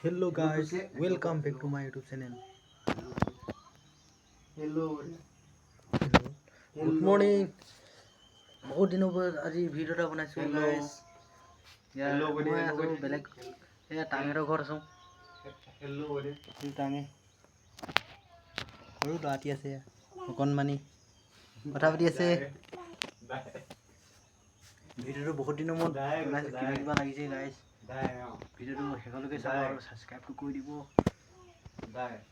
Hello guys, welcome back to my YouTube channel. Hello. Good morning. বহুত দিনৰ মূৰত আজি ভিডিঅ' এটা বনাইছোঁ। Hello. গাইজ, Hello, মই hello, আছোঁ বেলেগ, এয়া টাঙেৰৰ ঘৰত আছোঁ। হেল্ল'। এই টাঙে সৰু ল'ৰাটি আছে, অকণমানি কথা পাতি আছে। ভিডিঅ'টো বহুত দিনৰ মূৰত বনাইছোঁ, কিবা কিবা লাগিছে। গাইজ, ভিডিঅ'টো শেষলৈকে চাব আৰু ছাবস্ক্ৰাইবটো কৰি দিব।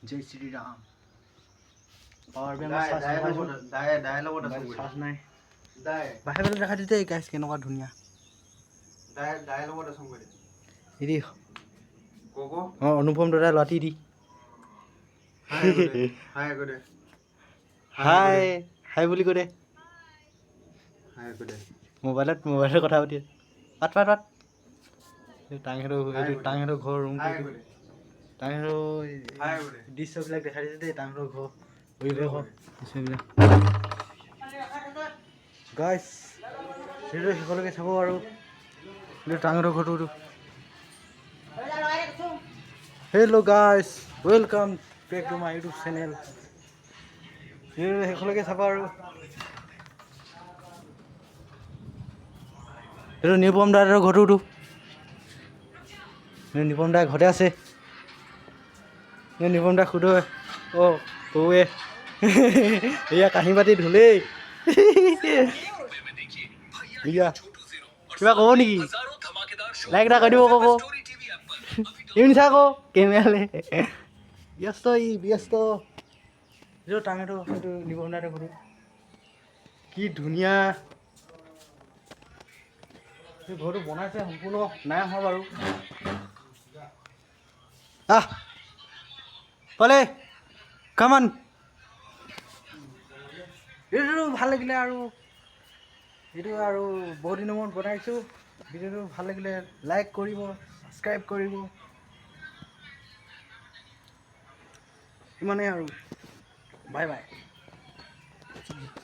জয় শ্ৰীৰাম। পাৱাৰ বেংকৰ চাৰ্জ লগাইছোঁ, চাৰ্জ নাই। বাহিৰলৈ দেখাই দিছে গাইজ, কেনেকুৱা ধুনীয়া এদি। অঁ, অনুপম দাদা ল'ৰাটি দি হাই হাই বুলি কৈ দে। মোবাইলত কথা পাতি আছে। পাত পাত পাত। টাংহেঁতৰ এইটো, টাংহেঁতৰ ঘৰ ৰুমটো, টাংহেঁতৰ দৃশ্যবিলাক দেখাই দিছে দেই। টাংহেঁতৰ ঘৰ পৰিৱেশৰ দৃশ্যবিলাক। গাইজ, সেইটো শেষলৈকে চাব আৰু এইটো টাংহেঁতৰ ঘৰটো এইটো। Hello guys, welcome back to my YouTube channel. সেইটো শেষলৈকে চাব আৰু এইটো নিৰুপম দাদাৰ ঘৰটো এইটো। এই নিৰুপম দা ঘৰতে আছে। এই নিৰুপম দা সোধো। অ' কৌৱে এয়া কাঁহী বাতি ধুলেই। এয়া কিবা ক'ব নেকি? লাইক এটা কৰি দিব। ক'ব ইউনিচা আকৌ কেমেৰালে ব্যস্ত, ই ব্যস্ত। এইটো টাঙেটো, সেইটো নিৰুপম দাৰ ঘৰটো কি ধুনীয়া। এই ঘৰটো বনাইছে, সম্পূৰ্ণ নাই হোৱা বাৰু। আহ পালে কামান। ভিডিঅ'টো ভাল লাগিলে আৰু এইটো আৰু বহুত দিনৰ মূৰত বনাইছোঁ। ভিডিঅ'টো ভাল লাগিলে লাইক কৰিব, ছাবস্ক্ৰাইব কৰিব। ইমানেই আৰু, বাই বাই।